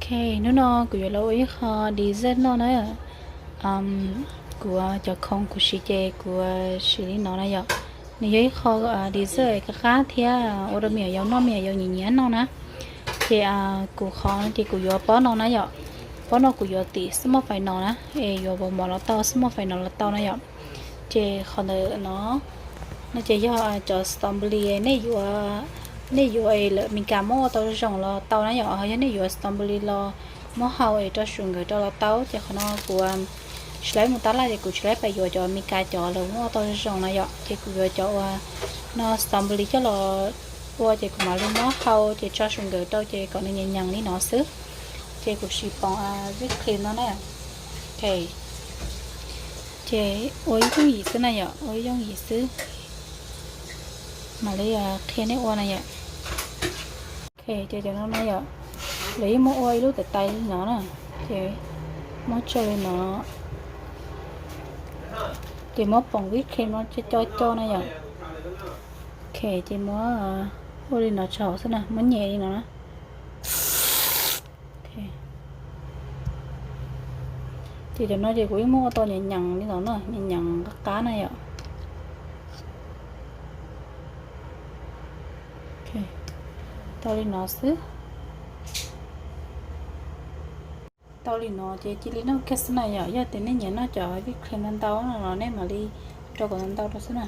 Hnub no kuv yuav los ua ib qho dessert noj na. Kuv cov khoom kuv siv ces kuv siv li no na yom. Nws yog ib qho dessert qab qab thiab ua rau me nyuam yaus noj, me nyuam yaus nyiam nyiam noj na. Ces kuv qhov no ces kuv yuav pob no na yom. Pob no kuv yuav tim xab moj fais no na, es yuav mos mos los tau, xab moj fais no los tau na yom. Ces qhov ntawm no, no ces yog cov strawberry nej yuav, nej yuav es lawm Meskas muab ua tau zoo los tau na yom. Yog nej yuav strawberry los muab hau es rau sugar rau los tau. Ces qhov no kuv tsis laib mus tab laj ces kuv tsis laib pais yuav cov Meskas cov lawv muab ua tau zoo no yom. Ces kuv yuav cov uas no strawberry coj los ua ces kuv mam li muab hau ces tso sugar rau ces kom nws nyeem nyeem li no xwb. Ces kuv siv poom whipped cream no na. Ok, ces ua ib yooj yim xwb na yom, ua ib yooj yim xwb. Mam li qhia nej ua na yom. Ok, ces cov no na yom, lawv yeej muab ua ib lub tais tais li no na. Ces muab tso li no, ces muab poom whipped cream no co co na yom. Ok, ces muab ua li no tso hauv xwb na, muab nyem li no na. Ces cov no ces kuv yeej muab ua tau nyeem nyeem li no na, nyeem nyeem qab qab na yom. Tau li no xwb. Tau li no ces cia li noj kiag xwb na yom. Yog tias nej nyiam noj cov whipped cream ntau ntau no los nej mam li rau kom ntau ntau rau xwb na.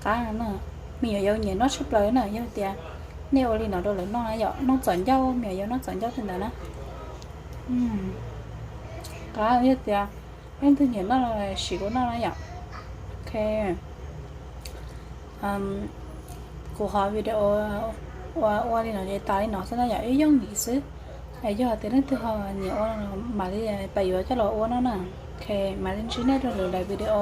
Qab no na, me nyuam yaus nyiam noj tshaj plaws na. Yog tias nej ua li no rau lawv noj na yom, noj txom ncauj, me nyuam yaus noj txom ncauj tej ntawd na. Qab, yog tias leej twg nyiam noj los sim kuv noj na yom. Ok, kuv qhov video ua ua li no ces tas li no xwb na yom, ib yooj yim xwb. Yog tias leej twg ho nyiam ua mam li pais yuav coj los ua noj na. Ok, mam li ntsib nej rau lwm daim video.